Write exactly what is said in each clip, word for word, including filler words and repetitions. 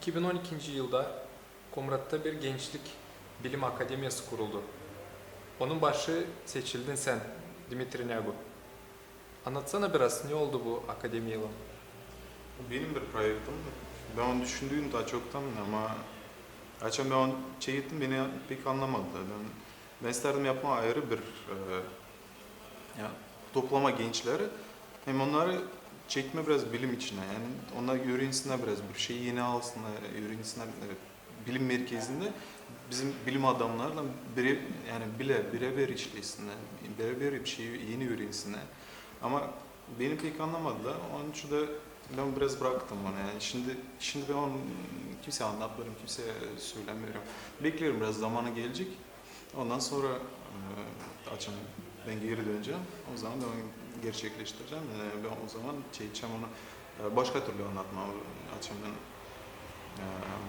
İki bin on ikinci yılda Komratta bir gençlik bilim akademiyası kuruldu. Onun başı seçildin sän, Dmitriy Nyagu. Annatsana biraz, ne oldu bu akademiyaylan? Benim bir proektimdi. Bän onu düşündüm taa çoktan, ama açan bän onu çekettim, beni pek annamadılar. Bän, bän isterdim yapmaa ayırı bir, e, ya, toplamaa gençleri, hem onnarı çekmää biraz bilim içinä. Yani onnar üürensinnär biraz bir şey, eni alsınnar, üürensinnär, e, bilim merkezindä bizim bilim adamnarlan bire, yani bilä, birebir işlesinnär, birebir bir şey eni üürensinnär. Ama beni pek annamadılar, onun için dä bän biraz braktım onu. Yani şindi, şindi bän onu kimseyä annatmêêrım, kimseyä sölämeerim. Bekleerim, biraz zamanı gelecek. Ondan sora, e, açan bän geri dönecäm, o zaman bän onu gerçekleştirecäm. E, bän o zaman çekecäm onu, e, başka türlü annatmaa. Açan bän, e,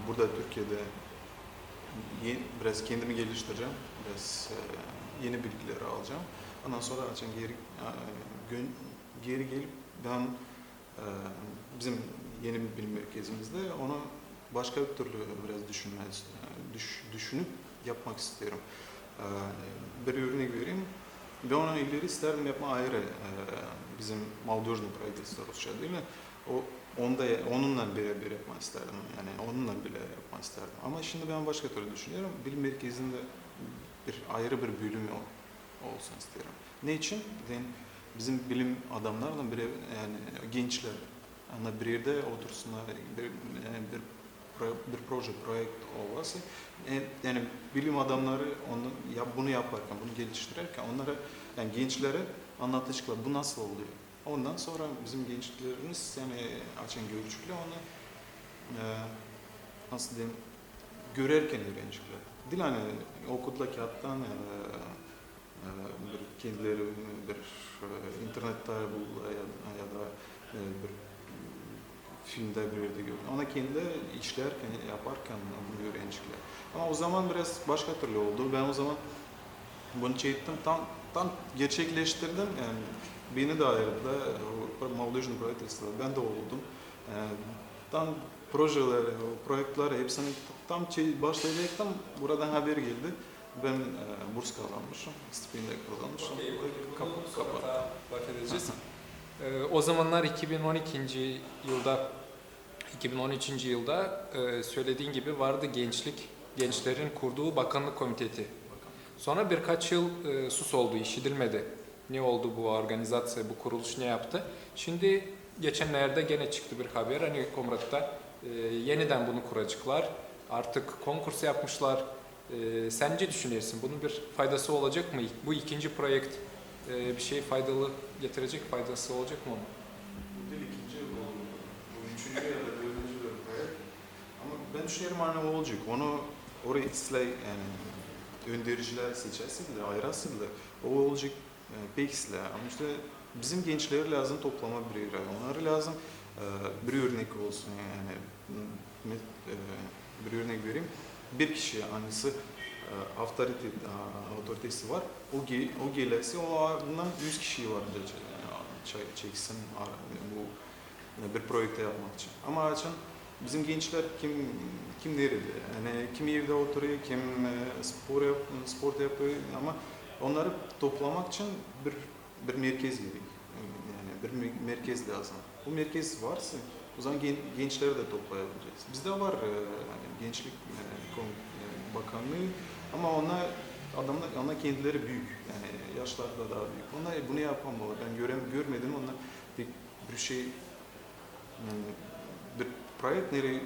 burada Türkiyedä e-, biraz kendimi geliştirecäm, biraz, e, eni bilgileri alacam. Ondan sora açan geri, e, gö-, geri gelip bän, e, bizim eni bilim merkezimizdä onu başka türlü biraz düşünmää, e, düş-, düşünüp yapmak isteerim. E, bir örnek vereyim. Bän onu ileri isterdim yapmaa ayırı, e, bizim молодёжный правительство rusça, diil mi? O, onda, onunnan birebir yapmak isterdim. Yani onunnan bilä yapmak isterdim. Ama şindi bän başka türlü düşünerim. Bilim merkezindä bir ayırı bir bölümü ol-, olsun isteerim. Ne için? Deyni bizim bilim adamnarlan bire, yani gençlär, onnar bir erdä otursunnar, bir, yani bir pro-, bir proje, proekt olası. E, yani bilim adamnarı onu yap-, bunu yaparkan, bunu geliştirerkan onnara, yani gençlerä annadaceklar, bu nasıl oluyor. Ondan sora bizim gençlerimiz, yani açan görecekler onu, e, nasıl deyim, görerkan üürenecekler. Diil ani okudular kiyattan, e, e, bir kendileri bir, e, internettä buldular ya, ya da, e, bir filmdä bir erdä gördüler. Ona kendileri işlärkan, yaparkan bunu üürenecekler. Ama o zaman biraz başka türlü oldu. Bän o zaman bunu çektim, tam, tam gerçekleştirdim. Yani beni dä ayırdılar, o молодёжный правительство, bän dä oldum. E, tam projeleri, o proektleri, hepsini tam çe-, başlayacaktım, buradan haber geldi. Bän, e, burs kazanmışım, stipendiya kazanmışım. Okey, bunu, bunu sora taa lafedecez. E, o zamannar iki bin on ikinci yılda, iki bin on üçüncü yılda, e, söylediin gibi vardı gençlik, gençlerin kurduu bakannık komiteti. Sora birkaç yıl, e, sus oldu, işidilmedi. Ne oldu bu organizaţiya, bu kuruluş ne yaptı? Şindi geçennerdä genä çıktı bir haber, ani Komratta, e, enidän bunu kuraceklar. Artık konkurs yapmışlar. E, sän ne düşünersin? Bunun bir faydası olacek mı? Bu ikinci proekt, e, bir şey faydalı getirecek, faydası olacek mı onun? Bu diil ikinci, bu, bu üçüncü ya da dördüncü bir proekt. Ama bän düşünerim, ani olacek. Onu oraya islää, yani öndericilär seçäsiydi, ayırasıydı, o olacek, e, pek islää. Ama işte bizim gençleri lääzım toplamaa bir erä. Onnarı lääzım, e, bir örnek olsun, yani, me-, e, bir örnek vereyim. Bir kişi, angısı, e, avtoritet, a, avtoritesi var, o ge-, o geläsi, o, a, bundan üz kişi var, e, çe-, çeksin, a, bu, e, bir proekti yapmak için. Ama açan bizim gençlär kim, kim neredä? Yani kim evdä oturuyor, kim, e, spor yap-, sport yapıyor, ama onnarı toplamak için bir, bir merkez gerek. Yani bir me-, merkez lääzım. Bu merkez varsa, o zaman gen-, gençleri dä toplayabilecez. Bizdä var, e, yani gençlik, e, kon-, e, bakannıı, ama onnar, adamnar, onnar kendileri büük, yani yaşlarda taa büük. Onnar bunu yapamêêrlar. Bän görem-, görmedim, onnar pek bir şey, yani bir proekt, nereyi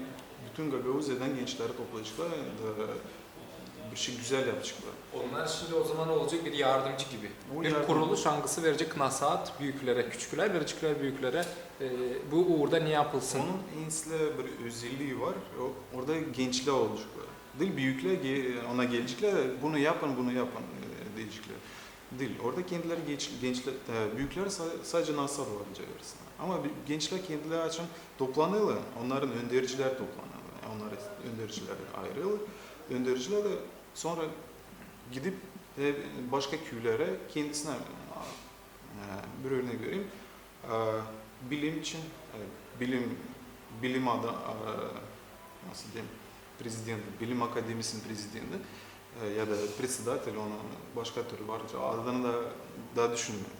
bütün Gagauziyadan gençleri toplayaceklar, da bir şey gözäl yapaceklar. Onnar şindi o zaman olacek bir yardımcı gibi. O Bir yardım- kuruluş, angısı verecek nasaat büüklerä, küçükülär verecekler büüklerä, e, bu uurda ne yapılsın? Onun en islää bir özellii var, o, orada gençlär olaceklar. Diil büüklär ge-, ona geleceklär, bunu yapın, bunu yapın, e, deyeceklär. Diil, orada kendileri geç-, gençlär, e, büüklär sa-, sadece nasaat var, versin. Ama bi-, gençlär kendileri açan toplanêrlar, onnarın öndericilär toplanêrlar. Yani onnarın öndericilär ayırêrlar. Öndericilär dä sora gidip, e, başka küülerä kendisinä, e, bir örnek vereyim. E, bilim için, e, bilim, bilim ada-, e, nasıl deyim, prezidenti, bilim akademisinin prezidenti, e, ya da председатель, onu başka türlü var, adını da, da düşünmeerim.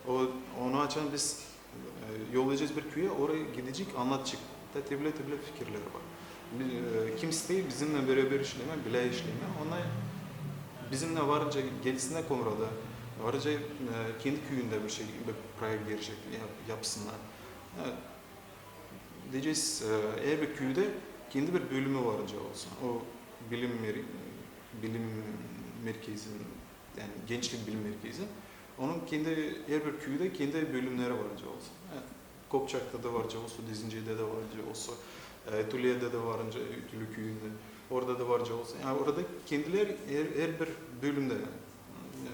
O, onu açan biz, e, yollayacez bir küüyä, orayı gidecek, annadacek. Da te bilä, te bilä fikirleri var. Bi-, e, kim isteer bizimnän beraber işlemää, bilä işlemää, ona bizimnän varınca gelsinnär Komrada, varınca, e, kendi küüyündä bir şey, bir proekt gelecek, yap-, yapsınnar. E, deyecez, e, herbir küüdä kendi bir bölümü varınca olsun. O bilim mer-, bilim merkezi, yani gençlik bilim merkezi. Onun kendi, herbir küüdä kendi bölümleri varınca olsun. Yani Kopçakta da varınca olsun, Dezincedä dä varınca olsun, e, Ütüledä dä varınca, Ütülü küüyündä. Orada da varınca olsun. Yani orada kendileri her, herbir bölümdä, e,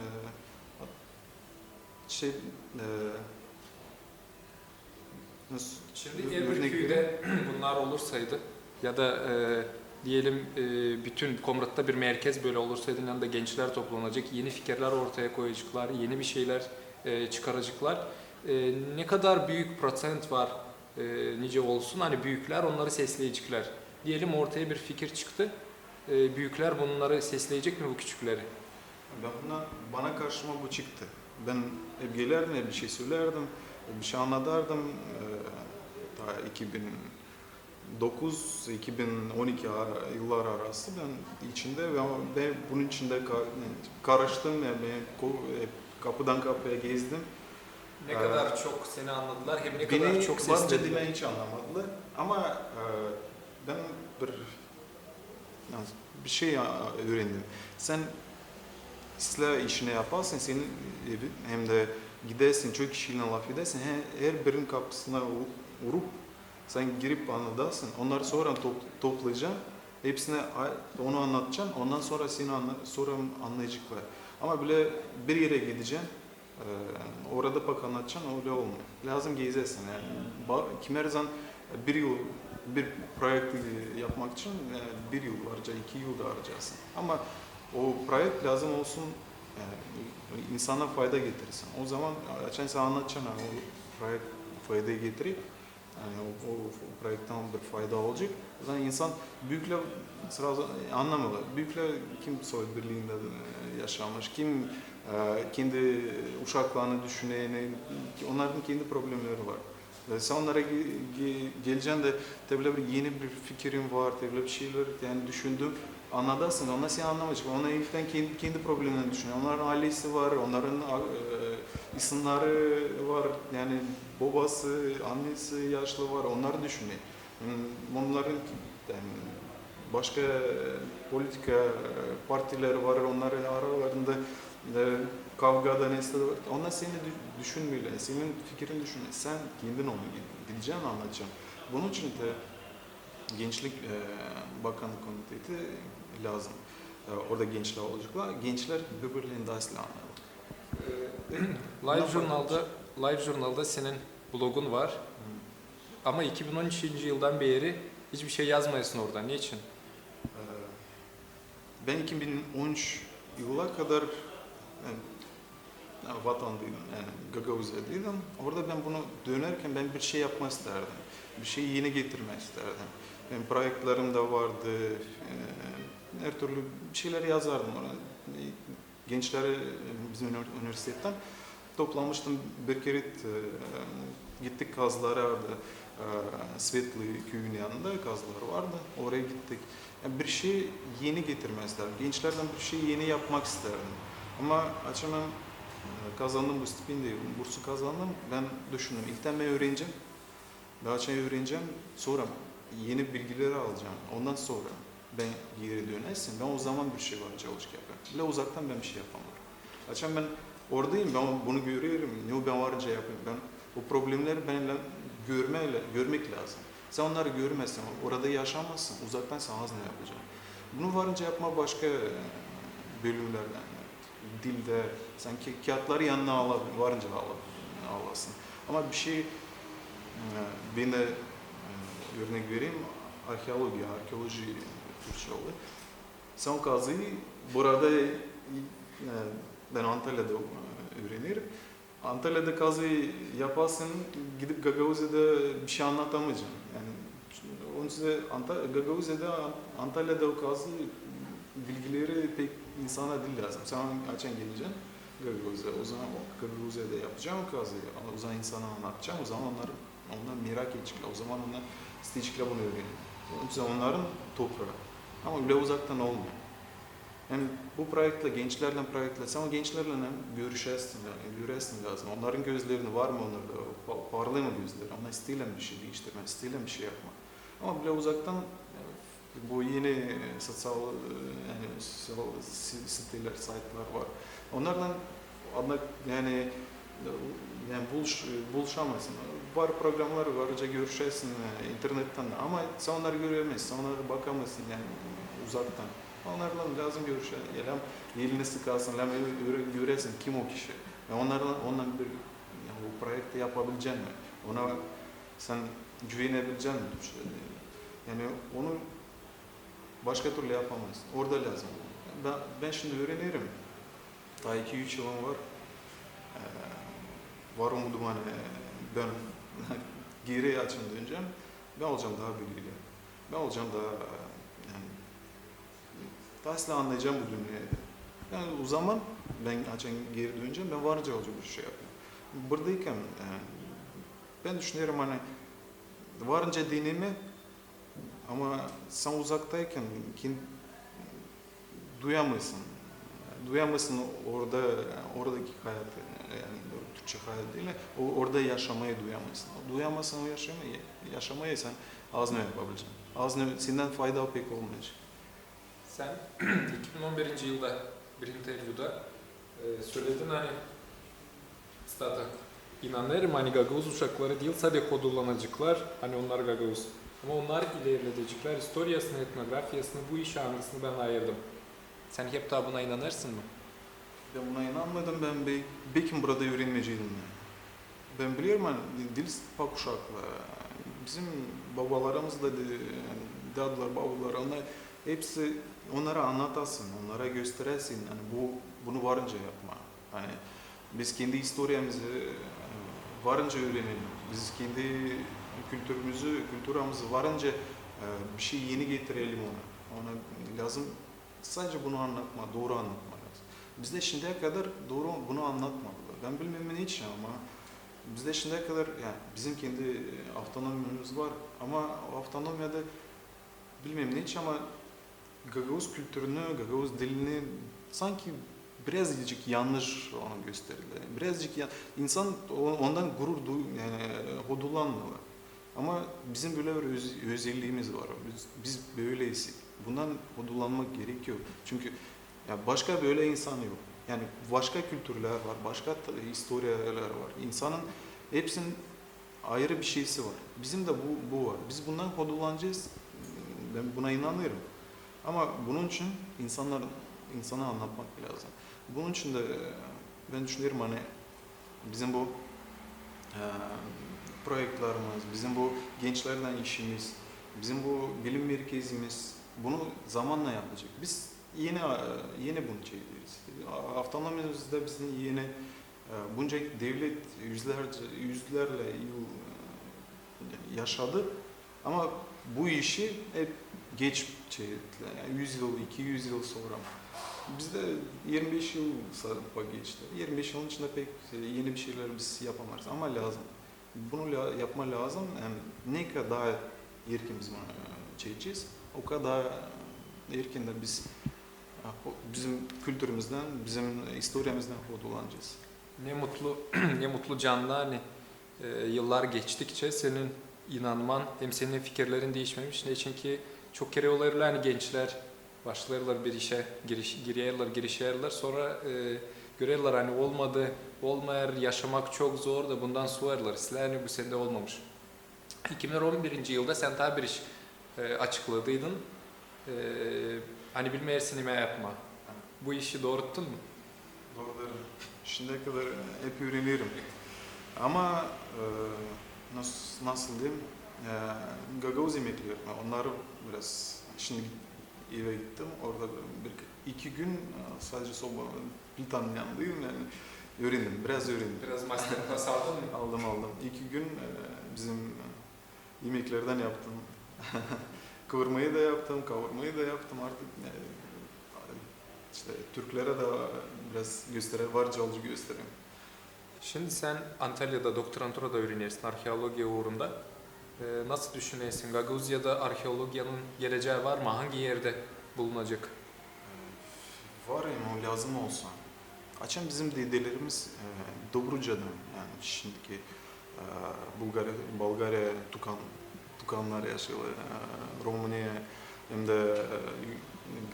şey, e, nasıl, Şindi örnek herbir küüdä bunnar olursaydı ya da, e, deyelim, e, bütün Komrat'ta bir merkez bölä olursaydı, yanında gençlär toplanacek, eni fikirlär ortaya koyaceklar, eni bir şeylär, e, çıkaraceklar. E, ne kadar büük proţent var, e, nicä olsun, ani büüklär onnarı sesleyeceklär. Deyelim, ortaya bir fikir çıktı, e, büüklär bunnarı sesleyecek mi, bu küçükleri? Bän buna, bana karşıma bu çıktı. Bän hep gelärdim, hep bir şey sölärdin, hep bir şey annadardım. E, ta iki bin dokuz, iki bin on iki ara-, yıllar arası bän içindä, bän, bän bunun içindä ka-, karıştım, yani bän ko-, hep kapıdan kapıya gezdim. Ne kadar çok seni annadılar, hem ne kadar çok seslediler. Beni varınca demää hiç annamadılar. Ama, e, bän bir, yani, bir şey, a, üürendim. Sän islää işini yapasın, senin evi, hem dä gidäsin, çok kişiylän lafedäsin, he-, herbirinin kapısına u-, urup, sän girip annadasın, onnarı sora top-, toplayacan, hepsinä a-, onu annadacan, ondan sora seni anna-, sora annayaceklar. Ama bilä bir erä gidecän, e, orada pak annadacan, ölä olmuyor. Lääzım gezäsin, yani, ba-, kim her zaman bir yıl, bir proekt yapmak için, e, bir yıl varınca, iki yıl da harcayasın. Ama o proekt lääzım olsun, yani, insana fayda getirsin. O zaman, açan sän annadacan, yani, o proekt fayda getirer, yani, o, o proekttän bir fayda olacek. O zaman insan, büüklär srazu annamêêrlar. Büüklär kim Sovet Birliindä, e, yaşamış, kim, e, kendi uşaklarını düşüner, ne, onnarın kendi problemleri var. E, sän onnara ge-, ge-, gelecän dä, te bilä bir eni bir fikirin var, te bilä bir şeylär, yani, düşündün, annadasın, onnar seni annamayacek. Onnar ilktän kendi, kendi problemlerini düşüner. Onnarın ailesi var, onnarın, a, e, insanları var, yani, bobası, annesi yaşlı var, onnarı düşüner. Hmm, onnarın, yani, başka, e, politika, e, partileri var, onnarın aralarında, e, kavga da, neysä dä var. Onnar seni dü-, düşünmeerlär, senin fikirini düşünmeerlär. Sän kendin onu gidecän, annadacan. Bunun için dä Gençlik, e, Bakanlık Komiteti lääzım. E, orada gençlär olaceklar. Gençlär biri-birlerini taa islää annêêrlar. E, Life Journal'da, Life Journal'da senin blogun var. Ama iki bin on üçüncü yıldan beri hiçbir şey yazmêêrsın orada. Ne için? E, bän iki bin on üç yıla kadar, yani, Vatandaydım, yani, Gagauziyadaydım. Orada bän bunu dönerkän bän bir şey yapmak istärdim. Bir şey eni getirmek istärdim. Benim proektlerim dä vardı. E, her türlü bir şeylär yazardım oraya. E, gençleri, e, bizim ünivers-, universitetten toplamıştım bir kerä, e, gittik kazılara orada, e, Svetlı küüyün yanında kazılar vardı. Oraya gittik. Yani bir şey eni getirmek istärdim. Gençlerdän bir şey eni yapmak istärdim. Ama açan bän, e, kazandım bu stipendiya, bursu kazandım. Bän düşündüm, ilktän bän üürenecäm. Bän açan üürenecäm, sora eni bilgileri alacam. Ondan sora bän geeri dönersem, bän o zaman bir şey var, çalışıp yapêrım. Bilä uzaktan bän bir şey yapamêêrım. Açan bän oradayım, bän bunu görerim, ne bän varınca yapêrım. Bän o problemleri bän görmää-, görmek lääzım. Sän onnarı görmezsän, orada yaşamazsın, uzaktan sän az ne yapacan. Bunu varınca yapmaa başka, e, bölümlerdän, dildä, sän ki-, kiyatları yanına ala-, varınca ala-, alasın. Ama bir şey, e, bän, e, örnek vereyim, arheologiya, arkeoloji türkçä olêr. Sän o kazıyı burada, e, bän Antalyada, e, üürenerim. Antalyada kazı yapasın, gidip Gagauziyada bir şey annadamayacan. Yani, Sizä Anta-, Gagauziyada, An-, Antalyada o kazı bilgileri pek insana diil lääzım. Sän açan gelecän Gagauziyaya, o zaman o Gagauziyada yapacam o kazı, o zaman insana annadacam, o zaman onnar, onnar merak edeceklär, o zaman onnar isteyeceklär bunu üürenmää. Çünkü onnarın topraa. Ama ölä uzaktan olmuyor. Hem bu proektlär, gençlärlän proektlär, sän o gençlärlän hem görüşäsin, yani, göräsin lääzım. Onnarın gözlerini, var mı onnarda, pa-, parlêêr mı gözleri, onnar isteerlär mi bir şey diiştirmää, isteerlär mi bir şey yapmaa. Ama bölä uzaktan, e, bu eni, e, soţial, e, yani, soţial si-, sitelär, saytlar var. Onnarlan, yani, e, yani buluş-, e, buluşamêêrsın. Var programnar, var, görüşersin, e, internettän. Ama sän onnarı göremezsin, sän onnarı bakamêêrsın, yani, uzaktan. Onnarlan lääzım görüşä, elän elini sıkasın, elän öre-, göräsin, kim o kişi. Yani onnarlan, onunnan bir, yani, bu proekti yapabilecän mi? Ona sän güvenebilecän mi? Yani onu başka türlü yapamêêrsın. Orada lääzım. Bän, bän şindi üürenerim. Taa iki-üç yılım var. E, var umudum, ani bän geeri açan dönecäm, bän olacam taa bilgili. Bän olacam taa, e, yani, taa islää annayacam bu dünnedä. Yani, o zaman bän açan geeri dönecäm, bän varınca olacak bir şey yapmaa. Buradaykan, e, bän düşünerim, ani varınca denemää, ama sän uzaktaykan, kin-, duyamêêrsın. Duyamêêrsın orada, oradaki hayatı, yani, türkçä hayat diil, o, orada yaşamayı duyamêêrsın. Duyamêêrsın o yaşamayı, yaşamayı sän az ne yapabileceksin. Az ne, sendän fayda pek olmayacak. Sän iki bin on birinci yılda bir intervyuda, e, söledin, ani, stata, inanêrım, ani gagauz uşakları diil sade hodullanaceklar, ani onnar gagauz. Ama onnar ilerledeceklär istoriyasını, etnografiyasını, bu işi, angısını bän ayırdım. Sän hep taa buna inanêrsın mı? Bän buna inanmêêrdım, bän be-, bekim burada üürenmeyeceydim, yani. Bän bilerim, ani di-, diil pak uşaklar. Bizim babalarımız da, de-, dadılar, babalar, onnar hepsi, onnara annatasın, onnara gösteräsin, ani bu, bunu varınca yapmaa. Ani biz kendi istoriyamızı, e, varınca üürenelim. Biz kendi kültürümüzü, kulturamızı varınca, e, bir şey eni getirelim ona. Ona lääzım sadecä bunu annatmaa, dooru annatmaa lääzım. Bizdä şindiyä kadar dooru bunu annatmadılar. Bän bilmeerim neçin, ama bizdä şindiyä kadar, yani, bizim kendi, e, avtonomiyamız var, ama o avtonomiyada, bilmeerim neçin, ama gagauz kulturunu, gagauz dilini sanki birazcık yannış onu gösterdiler. Birazcık ya-, insan o-, ondan gurur du-, yani, e, hodullanmêêr. Ama bizim bölä bir öz-, özelliimiz var. Biz, biz böläysik. Bundan hodullanmak gerekiyor. Çünkü ya başka bölä insan yok. Yani başka kulturlar var, başka ta-, istoriyalar var. İnsanın hepsinin ayırı bir şeysi var. Bizim dä bu, bu var. Biz bundan hodullanacez. Bän buna inanêrım. Ama bunun için insannar, insana annatmak lääzım. Bunun için dä, e, bän düşünerim, ani bizim bu, e, proektlerimiz, bizim bu gençlärlän işimiz, bizim bu bilim merkezimiz bunu zamannan yapacek. Biz eni, e, eni bunu çevireriz. A-, avtonomiyamız da bizim eni, e, bunca devlet üzlärcä, üzlärlär yıl, e, yaşadı. Ama bu işi hep geç çevirdiler. Yani üz yıl, iki üz yıl sora. Bizdä irmi beş yıl sa-, geçti. İrmi beş yılın içindä pek, e, eni bir şeyleri biz yapamêêrız. Ama lääzım. Bunu lä-, yapmaa lääzım. Hem ne kadar erkin biz bunu, e, çekecez, o kadar erkin dä biz, e, ho-, bizim kulturumuzdän, bizim istoriyamızdan hodullanacez. Ne mutlu, ne mutlu canına, ani, e, yıllar geçtikçä senin inanman hem senin fikirlerin diişmemiş. Neçinki çok kerä olêr ölä, ani gençlär başlêêrlar bir işä, giriş-, girerlär, girişerlär, sora, e, görerlär, ani olmadı, olmêêr, yaşamak çok zor da bundan suarlar. İslää, ani bu sendä olmamış. İki bin on birinci yılda sän taa bir iş, e, açıkladıydın. E, ani bilmeersin, ne yapmaa. Bu işi dooruttun mu? Dooru deerim. Şindiyä kadar hep üürenerim. Ama, e, nas-, nasıl deyim, e, gagauz imekleri, onnarı biraz, şindi evä gittim, orada bir, bir iki gün, e, sadecä soba, plitanın yanındaydım, yani üürendim, biraz üürendim. Biraz master-klas aldın mı? Aldım, aldım. İki gün, e, bizim, e, imeklerdän yaptım. Kıvırmayı da yaptım, kavurmayı da yaptım artık. Yani, işte Türklere de biraz göstere, varınca olunca göstereyim. Şindi sän Antalyada doktoranturada üürenersin arheologiya uurunda. E, nasıl düşünersin, Gagauziyada arheologiyanın gelecää var mı? Hangi erdä bulunacek? E, var, ama o lääzım olsun. Açan bizim dedelerimiz, e, Dobrucadan, yani şindiki, e, Bulgariya, Bulgariya Tukan, Tukannar yaşêêrlar, e, Romaniya, hem dä, e,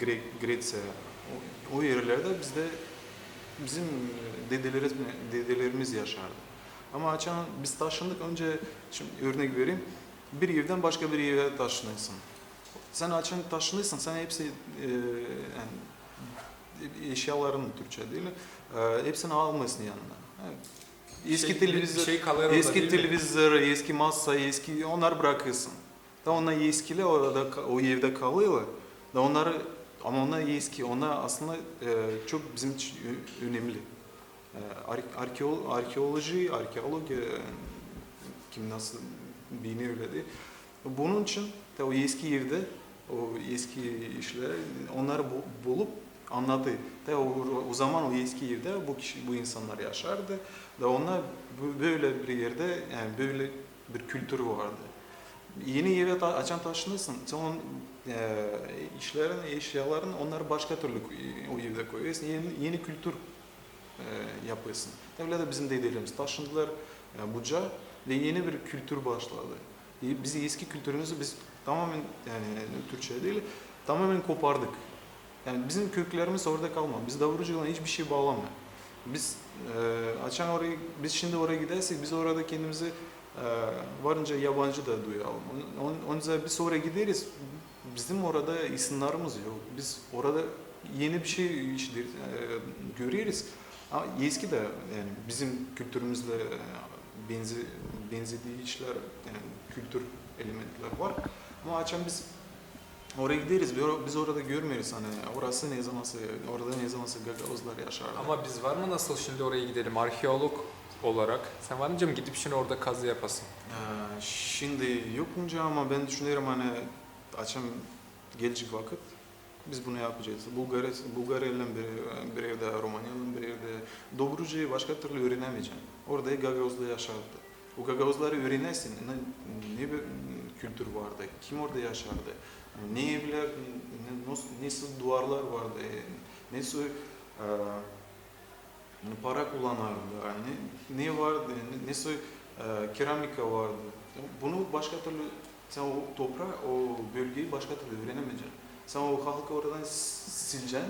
Gre-, Greţiya. O, o erlerdä bizdä bizim dedelerimiz, dedelerimiz yaşardı. Ama açan biz taşındık, önce, şindi örnek vereyim, bir evdän başka bir evä taşınêrsın. Sän açan taşınêrsın, sän hepsi, e, yani, eşyaların, türkçä diil, e, hepsini almêêrsın yanına. Yani, eski televizor, eski masa, eski, onnarı brakêrsın. Da onnar eskilär, orada ka-, o evdä kalêrlar. Da onnarı, ama onnar eski, onnar aslında, e, çok bizim için ö-, önemli. E, ar-, arkeol-, arkeoloji, arkeologiya, e, kim nasıl beener, ölä diil. Bunun için da o eski evdä, o eski işleri, onnarı bu-, bulup annadêr. Da o, o zaman o eski evdä bu kişi, bu insannar yaşardı. Da onnar bö-, bölä bir erdä, yani bölä bir kültür vardı. Eni evä ta-, açan taşınêrsın, sän onun, e, işlerin, eşyaların, onnarı başka türlü ko-, o evdä koyêrsın. Eni, eni kültür, e, yapêrsın. Ölä dä bizim dedelerimiz taşındılar, e, Bucaa ve eni bir kültür başladı. E, biz eski kültürümüzü biz tamamen, yani, türkçä diil, tamamen kopardık. Yani bizim köklerimiz orada kalmadı. Biz Dobrucaylan hiçbir şey baalanmêêr. Biz, e, açan orayı, biz şindi oraya gidersek, biz orada kendimizi, e, varınca yabancı da duyalım. On-, on-, onca biz oraya gideriz, bizim orada isınarımız yok. Biz orada eni bir şey işideriz, e, göreriz. Ama eski dä, yani bizim kültürümüzlä, e, benze-, benzediği işler, yani kültür elementleri var. Ama açan biz oraya gideriz, bi-, biz orada görmeeriz, ani orası ne zamansa, orada ne zamansa gagauzlar yaşardı. Ama biz var mı nasıl şindi oraya gidelim arheolog olarak? Sän var mı, nicä, gidip şindi orada kazı yapasın? E, şindi yok nicä, ama bän düşünerim, ani açan gelecek vakıt, biz bunu yapacez. Bulgari-, Bulgariylan bir, bir erdä, Romaniyalan bir erdä. Dobrucayı başka türlü üürenemeyecän. Orada gagauzlar yaşardı. O gagauzları üürenersin, ne, ne bir kültür vardı, kim orada yaşardı, ne evlär, ne, nos-, nasıl duvarlar vardı, nasıl, e, para kullanardı, ne, ne vardı, ne, nasıl, e, keramika vardı. Bunu başka türlü sän o topraa, o bölgeyi başka türlü üürenemeyecän. Sän o halkı oradan s-, silecän,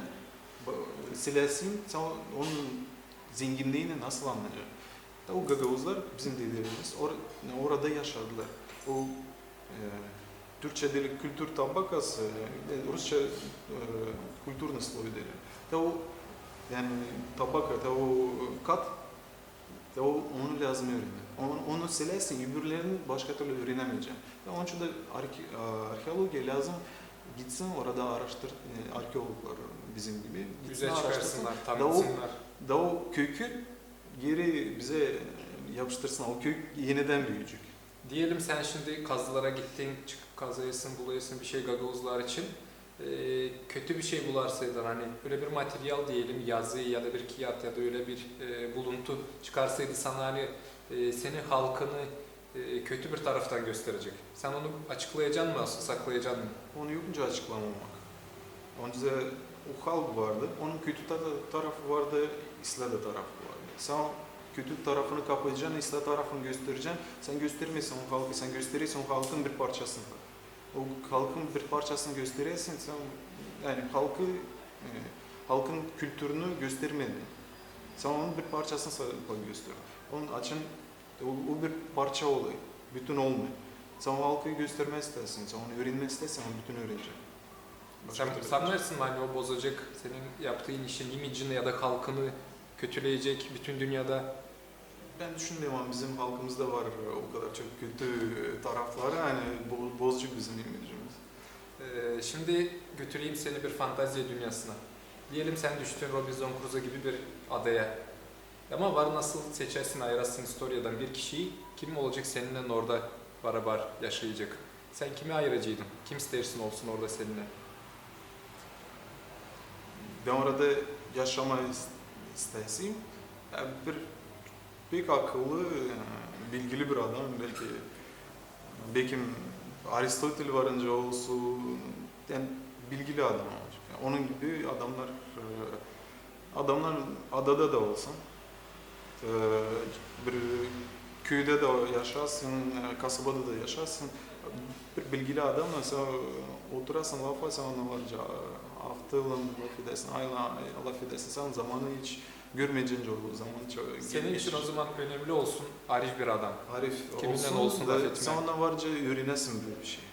ba-, silersin, sän o-, onun zenginliini nasıl annayacaan? Da o gagauzlar, bizim dedelerimiz or-, orada yaşadılar. O, e, türkçä deer kültür tabakası, e, rusça, e, культурный слой deer. Da o, yani, tabaka, da o kat, da o, onu lääzım üürenmää. Onu, onu silersin, öbürlerini başka türlü üürenemeyecän. Da onun için dä arke-, e, arheologiya lääzım gitsin, orada aaraştır-, e, arheologlar bizim gibi. Gitsin, üzä çıkarsınnar, tanıtsınnar. Da o, da o kökü geri bizä, e, yapıştırsınnar. O kök enidän büüyecek. Deyelim, sän şindi kazılara gittin, çıkıp kazêrsın, bulêrsın bir şey gagauzlar için. E, kötü bir şey bularsaydın, ani ölä bir material deyelim, yazı ya da bir kiyat ya da ölä bir, e, buluntu çıkarsaydı sana, ani, e, senin halkını, e, kötü bir taraftan gösterecek. Sän onu açıklayacan mı, asıl saklayacan mı? Onu yok nicä açıklamamak. Onca o halk vardı, onun kötü ta-, tarafı vardı, islää dä tarafı vardı. Sän o kötü tarafını kapayacan, islää tarafını gösterecän, sän göstermeersin o halkı, sän göstereersin o halkın bir parçasını. O halkın bir parçasını göstereersin, sän, yani, halkı, e, halkın kültürünü göstermedin. Sän onun bir parçasını sa-, gösterdin. Onun için o, o bir parça olêr, bütün olmêêr. Sän o halkı göstermää isteersin, sän onu üürenmää isteersin, onu bütün üürenecän. Sän sannêrsın mı, ani o bozacek senin yaptığın işin imicini ya da halkını kötüleyecek bütün dünyada? Bän düşünmeerim, ama bizim halkımızda var, e, o kadar çok kötü, e, tarafları, ani bo-, bozacek bizim imicimizi. E, şindi götüreyim seni bir fantaziya dünyasına. Deyelim, sän düştün Robinzon Kruzo gibi bir adaya. Ama var nasıl seçersin, ayırasın istoriyadan bir kişiyi, kim olacek seninnän orada barabar yaşayacek? Sän kimi ayıracıydın? Kim isteersin olsun orada seninnän? Bän orada yaşamaa is- isteersem, ya, bir pek akıllı, e, bilgili bir adam, beki, beki Aristotel varınca olsun, yani bilgili adam olacek. Yani onun gibi adamnar, e, adamnar adada da olsun, e, bir küüdä dä yaşasın, e, kasabada da yaşasın, bir bilgili adamnarlan sän oturasın, lafasın, onunnan var ya, aktılın lafedersin, aylan lafedersin, sän zamanı hiç görmeyeceksin, o zaman çok... Senin için o zaman önemli olsun arif bir adam. Arif Kiminnän olsun olsun da lafetmää. Sän onunnan var ya üürenäsin bir şey.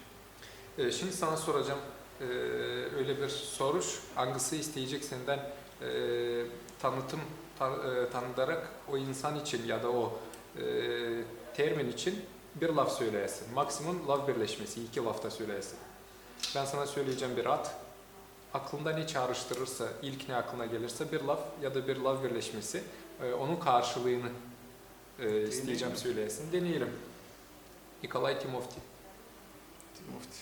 E, şindi sana soracam, e, ölä bir soruş, angısı isteyecek sendän, e, tanıtım, tan- e, tanıdarak o insan için ya da o, e, termin için bir laf söleyesin. Maksimum laf birleşmesi, iki lafta söleyesin. Bän sana söleyecäm bir ad. Aklında ne çaarıştırırsa, ilk ne aklına gelirsä bir laf ya da bir laf birleşmesi, e, onun karşılıını, e, isteyecäm söleyesin. Deneyelim. Nikolay Timofti. Timofti.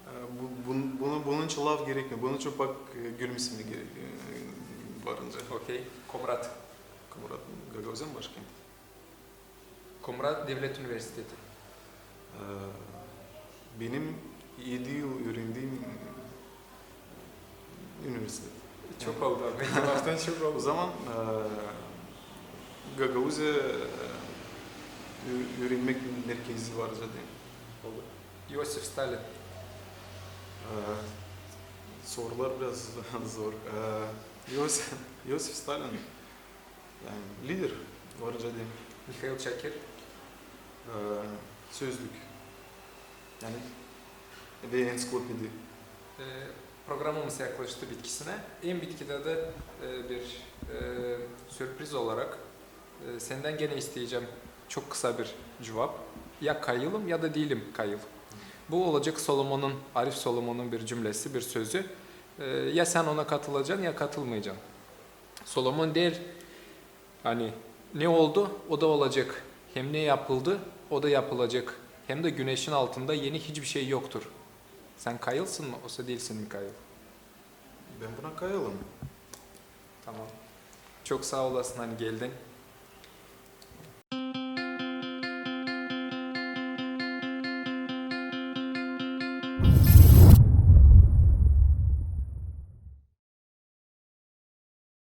E, bu- bun- bunu, bunun için laf gerekmiyor. Bunun için bak, e, gülümsemek gerek, e, varınca. Okey. Komrat. Komrat, Gagauziya'nın başkenti. Komrat Devlet Universiteti. E, benim edi yıl üürendiim universitet. Çok oldu abi. Laftan çok O oldu. zaman, e, Gagauziya, e, ü- üürenmäk merkezi var zaten. Oldu. İosif Stalin. E, sorular biraz zor. E, İosif, İosif Stalin, yani lider var zaten. Mihail Çakir. E, sözlük. Yani ve ansiklopedi. E, programımız yaklaştı bitkisinä. En bitkidä dä, e, bir, e, sürpriz olarak, e, sendän genä isteyecäm çok kısa bir cuvap. Ya kayılım, ya da diilim kayıl. Bu olacek Solomonun, Arif Solomonun bir cümlesi, bir sözü. E, ya sän ona katılacan, ya katılmayacan. Solomon deer, ani ne oldu, o da olacek. Hem ne yapıldı, o da yapılacek. Hem dä güneşin altında eni hiçbir şey yoktur. Sän kayılsın mı, osa diilsin mi kayıl? Bän buna kayılım. Tamam. Çok saa olasın, ani geldin.